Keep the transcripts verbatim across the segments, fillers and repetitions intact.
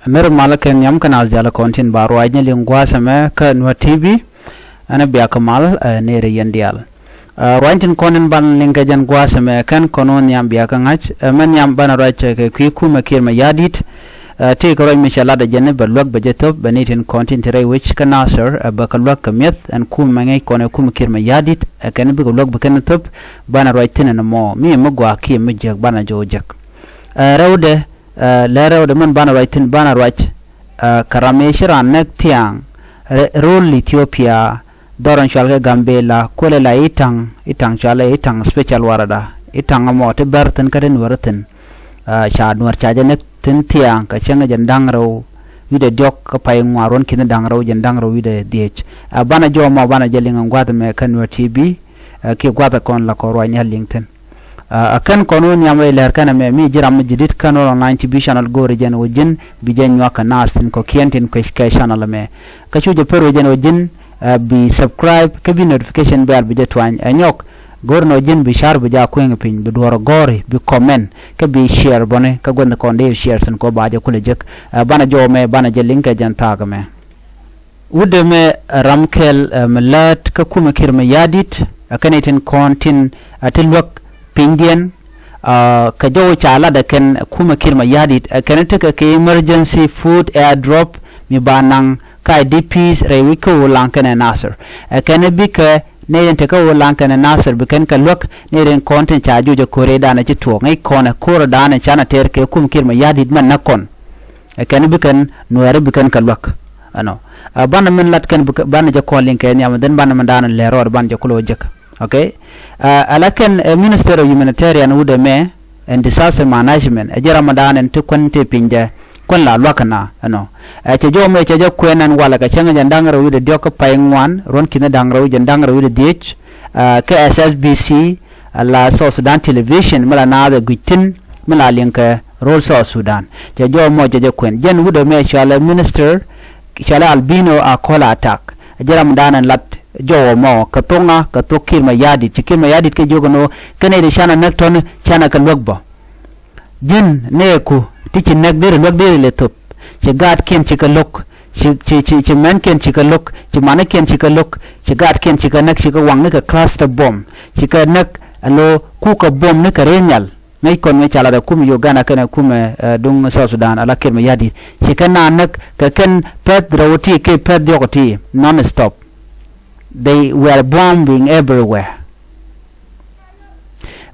Nir mal kɛ nhiam kä naath diaal kɔn tin ba ruac ni liŋ gua̱a̱th ɛmɛ kä Nuer T V. Ɛn biak mal, ɛ, nir yɛn diaal. Ɛ, ruac tin kɔn in ban liŋ kɛ jɛn gua̱a̱th ɛmɛ kɛn kɔn wä nhiam biak kä ŋa̱c, ɛ, mɛ nhiam banɛ ruac kɛ kui̱ kumɛ Kiir Mayardit. Ɛ, tëëkɛ ruac mi cɛ lat ɛ jɛn bɛ luäk bɛ jɛ thöp bɛ ni tin kɔn tin ti rɛy wec kä Nasir, ɛ, bɛ kɛ luäk kɛ mi̱eth ɛn kumɛ mɛ ŋäc kɔn ɛ kumɛ Kiir Mayardit, ɛ, kɛn bikɛ luäk bi kɛn thöp, banɛ ruac thi̱n ɛn mɔ mi mi gɔaa kiɛ mi jiäk banɛ jɔw jek. Ɛ, rɛwdɛ, ɛ, lɛ rɛwdɛ mɛn banɛ ruac thi̱n banɛ ruac, ɛ, kɛ ram mi ci raan näk thia̱a̱ŋ, rɛ-, rööl Ethiopia, dhɔr in cual kɛ Gambela, kuëlɛ la i̱ ta̱ŋ, i̱ ta̱ŋ cual i̱ ta̱ŋ special warada, i̱ ta̱ŋ ɛmɔ ti bär thi̱n kä ti nuäär thi̱n. Ɛ, ca nuäär ca jɛ näk thi̱n thia̱a̱ŋ kɛ cäŋ jɛn da̱ŋ rɛw wi̱cdɛ diɔ̱k kä pay ŋuan ruɔ̱n ki̱n da̱ŋ rɛw jɛn da̱ŋ rɛw wi̱cdɛ dhiec. Ɛ, banɛ jɔw mɔ banɛ jɛ liŋ ɛn gua̱th ɛmɛ kä Nuer T V, ɛ, kiɛ gua̱th ɛ kɔn la kɔn ruac ni a liŋ thi̱n. Ɛ, ɛ kɛn kɔn wä nhiam rɛy lɛr kɛn ɛmɛ mi ji̱ ram mi ji̱ di̱t kä Nuer Online T V channel go̱o̱ri jɛn wä ji̱n bi jɛ nyuak kɛ naath tin kɔ̱kiɛn tin kuec kɛ channel ɛmɛ. Kä cu jɛ per wä jɛn wä ji̱n, ɛ, bi subscribe kä bi notification bell bi jɛ tuany. Ɛ nyɔk go̱o̱ri nɔ ji̱n bi share bi jɛ a kueŋ piny bi duɔr gɔ̱o̱ri bi comment kä bi share bɔni kä guänh kɔn dee share tin kɔ ba jɛ kulɛ jek. Ɛ, banɛ jɔw mɛ banɛ jɛ liŋ kɛ jɛn thaak ɛmɛ. Wut ɛmɛ ram kɛl, ɛ, mi läät kä kumɛ Kiir Mayardit, ɛ, kɛn itin kɔn tin, ɛ, ti luäk pinydiɛn, ɛ, kɛ jɔw ca lat ɛ kɛn kumɛ Kiir Mayardit, ɛ, kɛn tekɛ kɛ emergency food airdrop mi ba naŋ kä I D Ps rɛy wi̱c kä Ulaŋ kɛnɛ Nasir. Ɛ, kɛn bikɛ nɛy tin tekɛ Ulaŋ kɛnɛ Nasir bi kɛn kɛ luäk nɛy tin kɔn tin ca juc ɛ ko̱r i̱ danɛ ci tuɔɔk ŋäc kɔn ɛ ko̱r i̱ danɛ canɛ tɛr kɛ kumɛ Kiir Mayardit mɛn nä kɔn. Ɛ kɛn bi kɛn nuɛɛri bi kɛn kɛ luäk. Ɛnɔ. Ɛ, banɛ min lat kɛn bi kɛ, banɛ jɛ kɔn liŋ kɛ nhiam, then banɛ min daanɛ lɛr rɔɔd banɛ jɛ kulɛ wä jek. Okay. Ɛ, ala kɛn, ɛ, Minister of Humanitarian wut ɛmɛ and Disaster Management, ɛ jɛ ram mi daanɛ ti kuän ti piny jɛ kuän la luäk kɛ na, ɛnɔ. Ɛ, cɛ jɔw mɛ cɛ jɛ kuɛn ɛn walɛ kɛ cäŋ jɛ da̱ŋ rɛw wi̱cdɛ diɔ̱k kä pay ŋuan ruɔ̱n ki̱n da̱ŋ rɛw jɛ da̱ŋ rɛw wi̱cdɛ dhiec, ɛ, kä S S B C, ala South Sudan Television mi la naath ɛ gui̱c thi̱n mi la liŋ kɛ ro̱l South Sudan. Cɛ jɔw mɔ cɛ jɛ kuɛn. Jɛn wut ɛmɛ cualɛ minister, cualɛ Albino Akol Atak. Ɛ jɛ ram daanɛ lat jɔw mɔ kɛ thok ŋa, kɛ thok Kiir Mayardit. Ci Kiir Mayardit kɛ jiök ɛn ɣöö kɛn nɛy ti canɛ näk tɔ̱ni canɛ kɛ luäk bä. Ji̱n nɛɛku ti ci näk deri luäk deri lɛ thöp. Ci gaatkiɛn ci kɛ lo̱k. Ci, ci, ci, ci mɛnkiɛn ci kɛ lo̱k. Ci manikiɛn ci kɛ lo̱k. Ci gaatkiɛn ci kɛ näk ci kɛ waŋ ni kɛ cluster bomb. Ci kɛ näk alo kukɛ bomb ni kɛ rɛy nhial. Ŋäc kɔn mi ca lat ɛ kumɛ Uganda kɛnɛ kumɛ, ɛ, duŋ South Sudan ala Kiir Mayardit. Ci kɛ na näk kɛ kɛn pɛth rɛw ti kɛ pɛth diɔk ti non stop. They were bombing everywhere.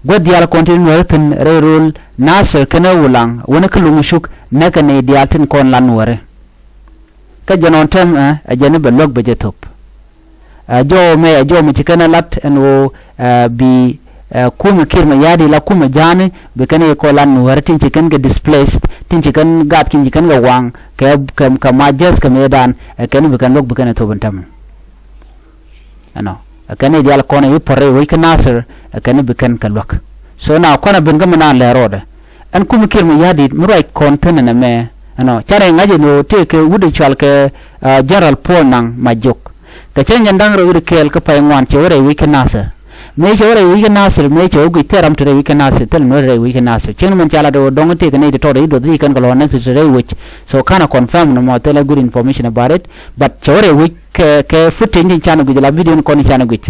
Guäth diaal kɔn tin nuäri thi̱n rɛy ro̱l Nasir kɛnɛ Ulaŋ wäni kä Luŋ Cuk näkɛ nɛy diaal tin kɔn la nuäri. Kä jɛn ɣän täämɛ, ɛ, ɛ jɛn i̱ bɛ luäk bɛ jɛ thöp. Ɛ, jɔw mɛ, ɛ, jɔw mɛ ci kɛn ɛ lat ɛn ɣöö, ɛ, bi, ɛ, kumɛ Kiir Mayardit la kumɛ ja̱a̱ni bi kɛn i̱ kɔn lat nuäri tin ci kɛn kɛ displaced, tin ci kɛn gat kin ci kɛn kɛ waŋ kɛ, kɛ, kɛ ma jɛth kɛ mëëdan, ɛ, kɛn bi kɛn luäk bi kɛn ɛ thöp ɛn täämɛ. Ɛnɔ. Ɛ kɛn i̱ diaal kɔn i̱ pɔr i̱ wec kä Nasir, ɛ kɛn i̱ bi kɛn kɛ luäk. So na kɔn a ben kä mi naan lɛ rɔɔdɛ. Ɛn kumɛ Kiir Mayardit mi ruac kɔn thi̱n ɛn ɛmɛ. Ɛnɔ. Canɛ ŋa̱c ɛn ɣöö tëëkɛ wut in cual kɛ, ɛ, General Paul Nang Majok. Kɛ cäŋ jɛn da̱ŋ rɛw wi̱cdɛ kɛɛl kä pay ŋuan cɛ wä rɛy wec kä Nasir. Mëë cɛ wä rɛy wec kä Nasir, mëë cɛ wä guic thil ram te rɛy wec kä Nasir, thil mi rɛy wec kä Nasir. Cäŋ ni mɛn ca lat ɣöö dɔ̱ŋ tëëkɛ nɛy ti tɔt i̱ duɔth i̱ kɛn kɛ lɔ näk te rɛy wec. So canɛ confirm ni mɔ thilɛ good information about it. But cɛ wä rɛy wec kɛ, kɛ footage tin canɛ guic la video ni kɔn in canɛ guic.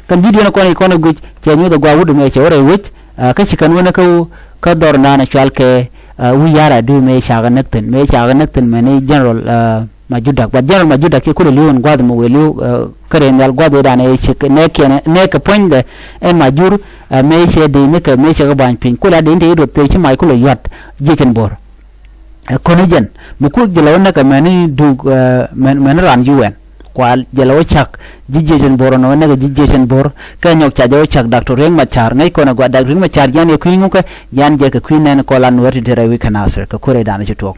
Kɛn video ni kɔn in kɔn in guic cɛ nyuth a gua wut mɛ cɛ wä rɛy wec, ɛ, kä ci kɛn wä ni kä, kä dhɔr naan a cual kɛ, ɛ, wi̱i̱ ya̱r a dui̱ mɛ cakɛ näk thi̱n, mɛ cakɛ näk thi̱n mɛ ni General, ɛ, Majudak. But General Majudak ci kulɛ li̱w in gua̱th mɛ wëë li̱w, ɛ, kä rɛy nhial gua̱th i̱ dan ɛ ci nɛ kiɛn nɛ kɛ puɔ̱nydɛ ɛ Majur, ɛ, mɛ cɛ di ni kɛ mɛ cɛ kɛ ba̱ny piny kulɛ a di ni te i̱ duɔth te ci mac kulɛ yua̱t jiecin bo̱r. Ɛ, kɔn i̱ jɛn mi kuk jɛ lɛ wä näk ɛ mɛni duk, ɛ, mɛn, mɛni ran ji̱ wɛn kua jɛ lɛ wä cak ji̱ jiecin bo̱r ɔnɔ wä näk ɛ ji̱ jiecin bo̱r. Kɛ nyɔk ca jɛ wä cak Doctor Riek Machar ŋäc kɔn ɛ gua Doctor Riek Machar jian yɛ kui̱ ŋukɛ jian jɛ kɛ kui̱ nɛn kɔn la nuɛr ti te rɛy wi̱c kɛ Nasir kɛ kuäär ɛ dan ci tuɔɔk.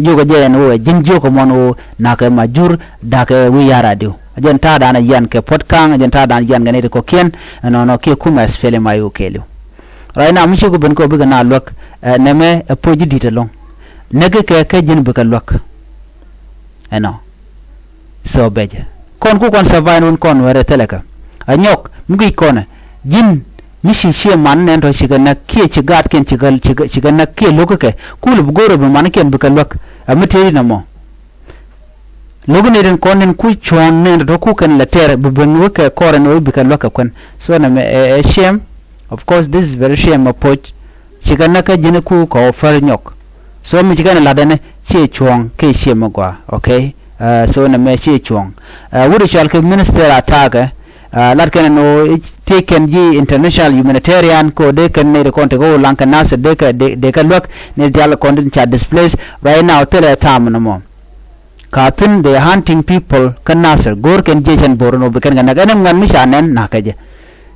Jiök ɛ jɛ ɛn ɣöö ɛ ji̱n jiök ɛ muɔ̱n ɣöö na̱k ɛ Majur da̱k ɛ wi̱i̱ ya̱r a diw. Ɛ jɛn ta̱a̱ dan ɛ yian kɛ Puɔ̱t Ka̱a̱ŋ, ɛ jɛn ta̱a̱ dan ɛ yian kɛ nɛy ti kɔ̱kiɛn ɛnɔnɔ kiɛ kumɛ S P L M I O kɛɛliw. Right now mi ci ku ben kɛ ɣöö bikɛ na luäk, ɛ, nɛmɛ ɛ puɔ̱c ji̱ di̱t ɛlɔ̱ŋ. Näk kɛ kɛ ji̱n bikɛ luäk. Ɛnɔ. So bɛcɛ kɔn ku kɔn survive wun kɔn wɛrɛ thilɛ kɛ. A nyɔk mi guic kɔnɛ ji̱n mi ci ciɛ man nɛn tɔ cikɛ näk kiɛ ci gaatkiɛn cikɛ, cikɛ, cikɛ näk kiɛ lo̱k kɛ kulɛ bi go̱o̱rɛ bi mankiɛn bikɛ luäk. Ɛ mi tëëri nɔmɔ. Lo̱k ni rin kɔn in ku cuɔ̱ɔ̱ŋ ni in tɔ̱ ku kɛn la tɛr bi ben wek kɛ kɔr in wek bi kɛ luäk kɛ kuɛn. So nɛ mɛ ɛ, ɛ shame. Of course, this is very shame, a poc. Ci kɛ näk kä ji̱n ku kɔ fär nyɔk. So mi ci kɛn lat ɛn ciɛ cuɔ̱ɔ̱ŋ kɛ shame mi gɔaa, okay? Uh, so nɛ mɛ ciɛ cuɔ̱ɔ̱ŋ. Uh, wut cual kɛ minister attack, uh, lat kɛn ɛn ɣöö thiec kɛn ji̱ international humanitarian kɛ ɣöö dee kɛn nɛy ti kɔn tekɛ ɣöö laŋ kɛ Nasir dee kɛ, dee, dee kɛ luäk ni diaal kɔn tin ca displace. Right now thilɛ ta̱a̱m nɔmɔ. Ka thi̱n they hunting people kä Nasir, go̱o̱r kɛn jiɛc ɛn bo̱r ɛn ɣöö bi kɛn kɛ näk. Ɛn ɛn ŋuɛn mi ca nɛn na̱k kɛ jɛ.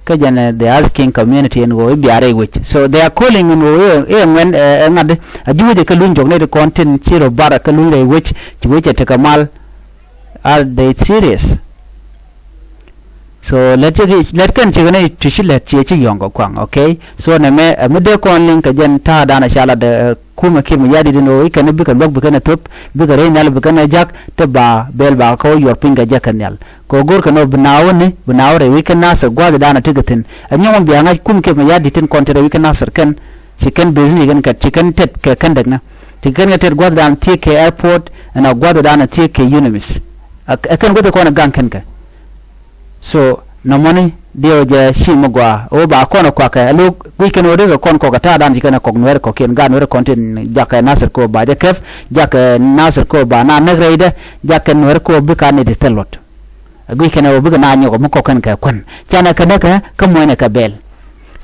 Kä jɛn, eh, they asking community ɛn ɣöö i̱ bia rɛy wec. So they are calling ɛn ɣöö i̱, i̱ ŋuɛn, eh, ɛ ŋa̱t a ji̱ wec ɛ kä luny jɔk nɛy ti kɔn tin ci rɔ bar ɛ kä luny rɛy wec, ci wec ɛ tekɛ mal. Are they serious? So lät cɛ ki, lät kɛn cɛ kɛn ti ci lät ciɛ ci yɔ̱ŋ kɛ kuaŋ, okay? So nɛ mɛ, ɛ mi dee kɔn liŋ kɛ jɛn ta̱a̱ dan a ca lat, ɛ, kumɛ Kiir Mayardit in ɣöö i̱ kɛn bikɛ luäk bi kɛn ɛ thöp, bikɛ rɛy nhial bi kɛn ɛ jak, te ba bɛl ba kɛ wä yuɔr piny kɛ jɛ kɛ nhial. Kɛ ɣöö go̱r kɛn ɣöö bi naath wä ni, bi naath wä rɛy wi̱c kä Nasir gua̱a̱th dan a ti kɛ thi̱n. Ɛ nyɔŋ bia ŋa̱c kumɛ Kiir Mayardit tin kɔn te rɛy wi̱c kä Nasir kɛn, ci kɛn business kɛn kɛ, ci kɛn tet kɛ kɛn däknä. Ci kɛn kɛ tet gua̱a̱th dan thiek kɛ airport, ɛn a gua̱a̱th dan thiek kɛ UNMISS. Ɛ, ɛ kɛn gua̱a̱th kɔn ɛ gaŋ kɛn kɛ. So nɔmɔni diɛw jɛ ci mi gɔaa ɣöö ba kɔn ɛ kuakɛ ɛ lo̱k guic kɛn ɣöö dee kɛ kɔn kɔk ɛ ta̱a̱ dan ci kɛn ɛ kɔk Nuɛɛri kɔ̱kiɛn, gaat Nuɛɛri kɔn tin jakɛ Nasir kɛ ɣöö ba jɛ kɛp, jakɛ Nasir kɛ ɣöö ba na näk rɛydɛ, jakɛ Nuɛɛri kɛ ɣöö bikɛ a nɛy ti thil luɔt. Ɛ guic kɛn ɛ ɣöö bikɛ na nyɔk ɛ mi kɔk kɛn kɛ kuän. Canɛ kɛ näk ɛ kä muɔ̱ɔ̱nɛ kɛ bɛl.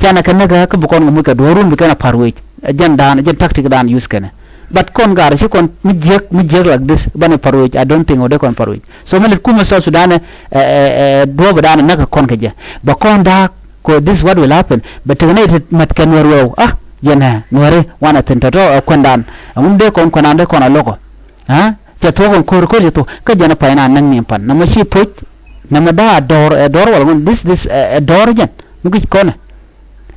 Canɛ kɛ näk ɛ kä bi kɔn kɛ muc kɛ duɔ̱ɔ̱run bi kɛn ɛ pa̱r wec. Ɛ jɛn dan, ɛ jɛn tactic dan use kɛn ɛ. But kɔn gaar ci kɔn mi jiäk, mi jiäk like this, banɛ pa̱r wec, I don't think ɣöö dee kɔn pa̱r wec. So mi lät kumɛ South Sudan ɛ, ɛ, ɛ, ɛ, duɔ̱ɔ̱p dan ɛ näk kɛ kɔn kɛ jɛ. Bɛ kɔn da̱a̱k, kɛ this is what will happen. Bɛ tekɛ nɛy ti mat kɛ Nuɛɛr wɛw. Ah, jɛn ɛ, Nuɛɛri, wanɛ thi̱n tɔ̱tɔ̱, ɛ, kuɛn dan. Ɛŋu dee kɔn kuɛn dan dee kɔn a lo̱kɔ. Ah, cɛ thuɔ̱k ɛn ko̱r, ko̱r cɛ thuɔ̱k. Kä jɛn ɛ pay na näk ni pan. Nɛmɛ ci poc, nɛmɛ da̱a̱ ɛ dɔ̱r, ɛ dɔ̱r wala ŋun, this, this, ɛ, ɛ dɔ̱r jɛn. Mi guic kɔnɛ.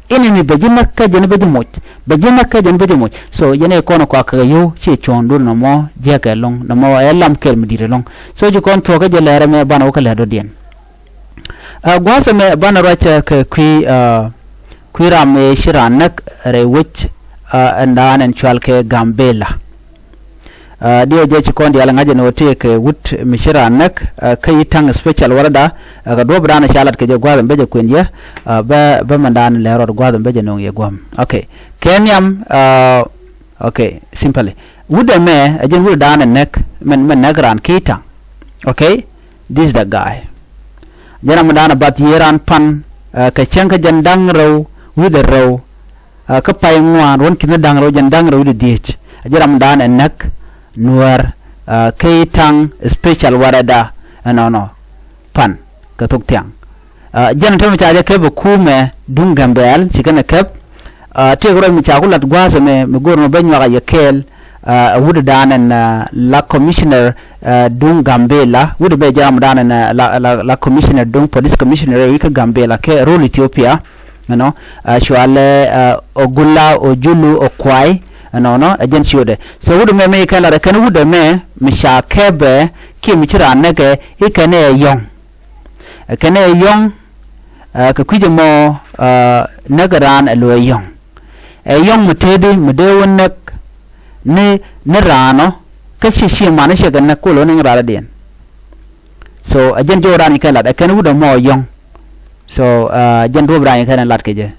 Enemy bɛ ji̱ näk kä jɛn bä ji̱ moc. Bɛ ji̱ näk kä jɛn bä ji̱ moc. So jɛn ɛ kɔn kɔak kɛ yio̱w ci cuɔ̱ɔ̱ŋ dun nɔmɔ jiäkɛ ɛlɔ̱ŋ, nɔmɔ ɛ lam kɛl mi di̱i̱t ɛlɔ̱ŋ. So ci kɔn thuɔ̱k kä jɛ lɛrɛ mɛ banɛ wä kä lɛ̈tdɔ̱diɛn. Ɛ gua̱a̱th ɛmɛ banɛ ruac kɛ kui̱, ɛ, kui̱ ram ëë ci raan näk rɛy wec, ɛ, ɛn daan ɛn cual kɛ Gambela. Ɛ, diɛw jɛ ci kɔn diaal ŋa̱c ɛn ɣöö tëëkɛ wut mi ci raan näk, ɛ, kä i̱ ta̱ŋ special warada, ɛ, kɛ duɔ̱ɔ̱p raan ca lat kɛ jɛ gua̱a̱th ɛn bä jɛ kuën yɛ, ɛ, bä, bä mɛn daan lɛ rɔɔd gua̱a̱th ɛn bä jɛ nöŋ yɛ gua̱a̱m. Okay. Kɛ nhiam, ɛ, okay, simply. Wut ɛmɛ, ɛ jɛn wut daan ɛ näk, mɛn, mɛn näk raan ki ta̱ŋ. Okay? This is the guy. Jɛn ram daan ɛ bath yiëë raan pan, ɛ, kɛ cäŋ kä jɛn da̱ŋ rɛw, wi̱cdɛ rɛw, ɛ, kä pay ŋuan ruɔ̱n ki̱n da̱ŋ rɛw jɛn da̱ŋ rɛw wi̱cdɛ dhieec. Ɛ jɛn ram daan ɛ näk Nuäär, ɛ, kä i̱ ta̱ŋ special warada ɛnɔnɔ pan kɛ thok thiaŋ. Ɛ, jɛn tɛmɛ ca jɛ kɛp ɛ kumɛ duŋ Gambɛl ci kɛn ɛ kɛp. Ɛ, tëëk ruac mi ca ku lat gua̱a̱th ɛmɛ mi go̱o̱r nɔ bä nyuak a yɛ kɛɛl, ɛ, wut daan ɛn, ɛ, la commissioner, ɛ, duŋ Gambela, wut bɛ jɛn ram daan ɛn, ɛ, la, la, la commissioner duŋ police commissioner ikä Gambela kɛ rol Ethiopia. You know, ɛ, cualɛ, ɛ, Ogula Ojulu Okuai, you know, nɔ, ɛ jɛn ciötdɛ. So wut mɛ mi kɛn lat ɛ kɛn wut mɛ mi ca kɛpɛ kiɛ mi ci raan näkɛ i̱ kɛn ɛ yɔ̱ŋ. Ɛ kɛn ɛ yɔ̱ŋ, ɛ, kɛ kui̱c ɛmɔ, ɛ, näk raan ɛ luɔ̱c yɔ̱ŋ. Ɛ yɔ̱ŋ mi tëëdi mi dee wä näk ni, ni raanɔ kä ci, ci man cɛ kɛ näk kol wä ni raan diɛn. So ɛ jɛn jɔw raan i̱ kɛn lat ɛ kɛn wut ɛmɔ yɔ̱ŋ. So, ɛ jɛn duɔ̱p raan i̱ kɛn lat kɛ jɛ.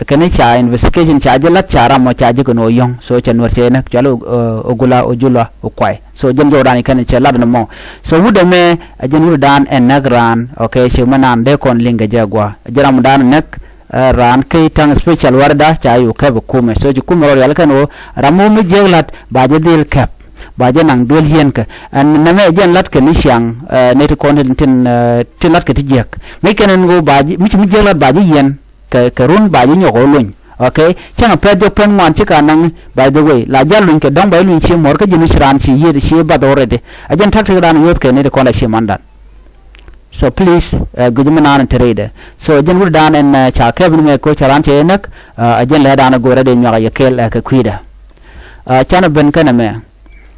Kɛn ca investigation ca jɛ lat ca ram mɔ ca jɛ kɛ nuɔ yɔ̱ŋ. So cɛ Nuäär cɛ näk cual, ɛ, Ogula Ojula Okuai. So jɛn jɔw raan i̱ kɛn cɛ lat ni mɔ. So wut ɛmɛ ɛ jɛn wut daan ɛ näk raan. Okay, cɛ mɛ naan dee kɔn liŋ kɛ jɛ gua. Jɛ ram daan näk, ɛ, raan kä i̱ ta̱ŋ special warada ca yɛ kɛp ɛ kumɛ. So ci kumɛ rɔ rial kɛn ɣöö ram mɔ mi jiäk lat ba jɛ dhil kɛp. Ba jɛ naŋ duel yienkɛ. Ɛn nɛmɛ jɛn lat kɛ ni ciaŋ, ɛ, nɛy ti kɔn tin, tin, ɛ, ti lat kɛ ti jiäk. Ŋäc kɛn ɛn ɣöö ba ji̱, mi ci mi jiäk lat ba ji̱ yien kɛ, kɛ run ba ji̱ nyɔk ɣöö luny. Okay? Cäŋ a pɛth jɔk pɛn ŋuan ci ka naŋ, by the way. La jal luny kɛ dɔ̱ŋ ba ji̱ luny cie muɔ̱r kä ji̱n mi ci raan ci yiëë, ci bath already. Ɛ jɛn tactic dan yuɔ̱th kɛ nɛy ti kɔn la ci mandan. So please, ɛ, guic mi naan te rɛydɛ. So jɛn wut dan ɛn, ɛ, ca kɛp ni mɛ ko ca raan cɛ yɛ näk, ɛ, ɛ jɛn lɛ dan ɛ go̱o̱rɛ dee nyuak ɛ yɛ kɛɛl, ɛ, kɛ kui̱dɛ. Ɛ, canɛ ben kɛnɛ mɛ.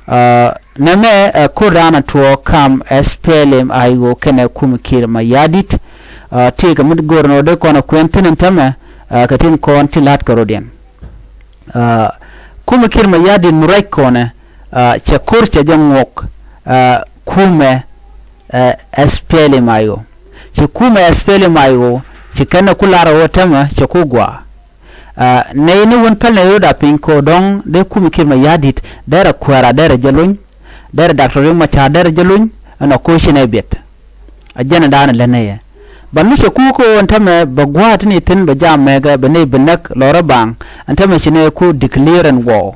Ɛ, nɛmɛ, ɛ, ko̱r dan ɛ tuɔɔk kam SPLM-IO kɛnɛ kumɛ Kiir Mayardit. Ɛ, tëëkɛ mi go̱o̱r nɔ dee kɔn ɛ kuɛn thi̱n ɛn tämɛ, ɛ, kɛ tin kɔn ti la̱t kɛ rɔ̱diɛn. Ɛ, kumɛ Kiir Mayardit mi ruac kɔnɛ, Cɛ ko̱r cɛ jɛ ŋuɔk kumɛ S P L M I O. Cɛ kumɛ S P L M I O cɛ kɛn ku lar ɣöö tämɛ cɛ ku gɔaa. Nɛy ni wän päl nɛy rot a piny kɛ ɣöö dɔ̱ŋ dee kumɛ Kiir Mayardit derɛ kuäära derɛ jɛ lony, derɛ Doctor Riek Machar derɛ jɛ lony, ɛn ɔ ko̱ ci nɛy biɛt. A jɛn daanɛ lät nɛy ɛ. But mi cɛ ku kä ɣöö ɛn tämɛ bɛ gua̱a̱th tin i̱ thi̱n bɛ jam mɛkɛ bɛ nɛy bi näk lɔrä baaŋ, ɛn tämɛ ci nɛy ku declare ɛn war.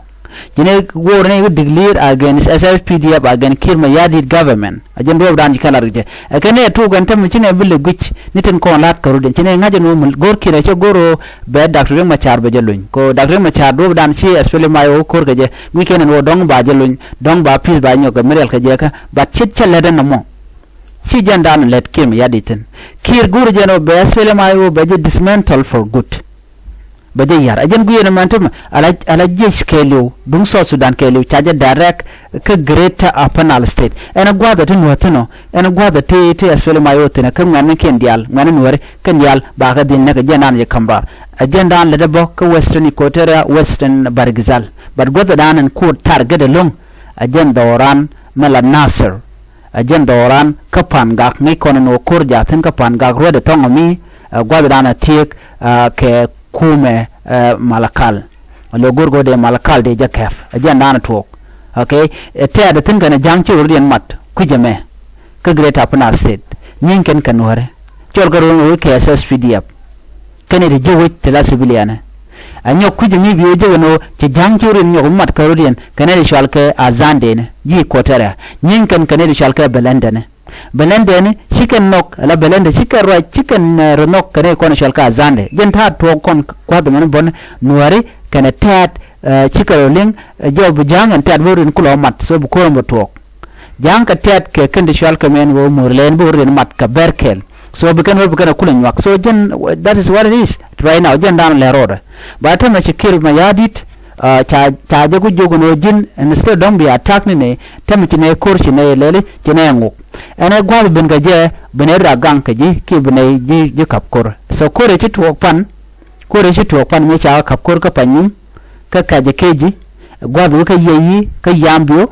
Ci nɛy war nɛy ku declare against S S P D F, against Kiir Mayardit government. A jɛn duɔ̱ɔ̱pdan ci kɛ lat kɛ jɛ. Ɛ kɛ nɛy ɛ tok ɛn tämɛ ci nɛy bi lɛ guic ni tin kɔn la̱t kɛ rut in ci nɛy ŋa̱c ɛn ɣöö mi go̱r Kiir ɛ cɛ go̱r ɣöö bɛ Doctor Riek Machar bɛ jɛ lony. Kɛ ɣöö Doctor Riek Machar duɔ̱ɔ̱pdan ci S P L M I O ko̱r kɛ jɛ guic kɛn ɛn ɣöö dɔ̱ŋ ba jɛ lony, dɔ̱ŋ ba peace ba nyɔk kɛ mi rial kɛ jɛ kä. But ce̱t cɛ lät ɛn ɛmɔ. Ci jɛn daanɛ lät Kiir Mayardit thi̱n. Kiir go̱o̱rɛ jɛn ɔ bɛ S P L M I O bɛ jɛ dismantle for good. Bɛ jɛ ya̱r. Ɛ jɛn gui̱i̱n ɛmɛn tämɛ ala, ala jiec kɛɛliw, duŋ South Sudan kɛɛliw ca jɛ direct kä Greater Upper Nile State. Ɛn ɛ gua̱a̱th ɛ ti nuɔ̱ɔ̱th thi̱n ɔ, ɛn ɛ gua̱a̱th ɛ ti, ti S P L M I O thi̱n ɛ kä ŋuɛ̈tni kiɛn diaal, ŋuɛ̈tni nuääri kiɛn diaal, ba kɛ dhil näk ɛ jɛn daanɛ jɛ ka̱m bar. Ɛ jɛn daanɛ lät ɛ bä kä Western Equatoria, Western Bahr el Ghazal. But gua̱a̱th ɛ daanɛ ɛn ku target ɛlɔ̱ŋ, ɛ jɛn dhɔran mɛ la Nasir. Ɛ jɛn dhɔran kä Pangak, ŋäc kɔn ɛn ɣöö ko̱r jaathin kä Pangak ruɛt ɛ thɔŋ ɛmi, ɛ gua̱thdan ɛ thiek, ɛ kɛ kumɛ, ɛ Malakal. Ɛ lo̱ go̱r go̱r dee Malakal dee jɛ kɛp. Ɛ jɛn daanɛ tuɔɔk. Okay. Ɛ tɛɛt ɛ thi̱n kɛn ɛ ja̱ŋ ci rot yɛn mat kui̱c ɛmɛ kä Greater Upper Nile State. Nyieeny kɛn kɛ nuääri. Cɔl kɛ rot ɛ wec kɛ S S P D F. Kɛnɛ ti ji̱ wec ti la civilian. A nyɔk kui̱c mi bi wec jek ɛn ɣöö ci ja̱ŋ ci rin nyɔk mi mat kɛ rot yɛn kɛnɛ ti cual kɛ Azande ni ji̱ Equatoria. Nyieeny kɛn kɛnɛ ti cual kɛ Belendeni. Belendeni ci kɛn nhɔk, ala Belende ci kɛn ruac, ci kɛn, eh, rɔ nhɔk kɛnɛ kɔn cual kɛ Azande. Jɛn ta̱a̱ tuɔɔk kɔn kua̱th mɛn bɔn nuääri kɛnɛ tɛɛt, eh, ci kɛ rɔ liŋ, eh, jɔw bi ja̱ŋ ɛn tɛɛt bä rin kulɔ mat, so bi ko̱r ɛn bä tuɔɔk. Ja̱a̱ŋ kɛ tɛ̈t kɛ kɛn ti cual kɛ mɛn ɣöö Murlɛn bi ɣöö riɛn mat kɛ bɛr kɛl. So bi kɛn ɣöö bi kɛn ɛ kulɛ nyuak. So jɛn, that is what it is right now. Jɛn daanɛ lɛ rɔɔdɛ. Ba tämɛ ci Kiir Mayardit, ah, ca, ca jɛ ku jiök ɛn ɣöö ji̱n, instead dɔ̱ŋ bi attack ni nɛ, tämɛ ci nɛ ko̱r ci nɛ lɛli, ci nɛ ŋuk. Ɛn ɛ gua̱th ben kɛ jɛ, ben ɛ rak gaŋ kɛ ji̱, kiɛ ben ɛ ji̱, ji̱ ka̱p ko̱r. So ko̱r ɛ ci tuɔɔk pan, Ko̱r ëë ci tuɔɔk pan mëë ca kɛ ka̱p ko̱r kä Panyum, kä Kajakeji, gua̱th wä kä Yɛyi, kä Yambio,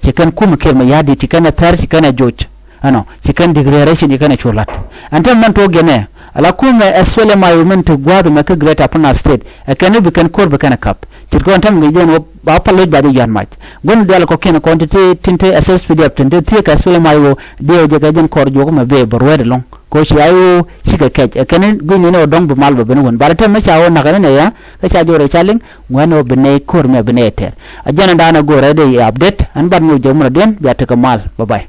ci kɛn kumɛ Kiir Mayardit, ci kɛn ɛ thär, ci kɛn ɛ joc. Ɛnɔ, ci kɛn declaration, ci kɛn ɛ cu la̱t. Ɛn täämɛ mɛn tuɔɔk jɛn ɛ, ala kumɛ S P L M I O mɛn te gua̱th ɛmɛ kä Greater Upper Nile State, ɛ kɛn bi kɛn ko̱r bi kɛn ɛ ka̱p. Ce̱tkɛ ɣän täämɛ kɛ jɛn wä ba pal loc ba jɛ yɔ̱a̱n mac. Gua̱n dhial kɔ kiɛn kɔn ti, ti, tin te S S P D F tin te thiee kɛ S P L M I O, diɛw jɛ kɛ jɛn kɔr juɔk mɛ bee bɛ ruɛɛt ɛlɔ̱ŋ. Kɛ ɣöö ci I O cikɛ kɛc, ɛ kɛn gui̱ny ni ɣöö dɔ̱ŋ bi mal bɛ ben wän. Bat täämɛ ca ɣöö nakä ni nɛ ya, kä ca jɔrɛ ca liŋ, ŋuɛ̈tni ɣöö bi nɛy ko̱r mɛ bi nɛy tɛr. A jɛn ɛn daanɛ go̱o̱rɛ dee update, ɛn bat nyɔk jɛ munɔdiɛn, bia tekɛ mal. Bye bye.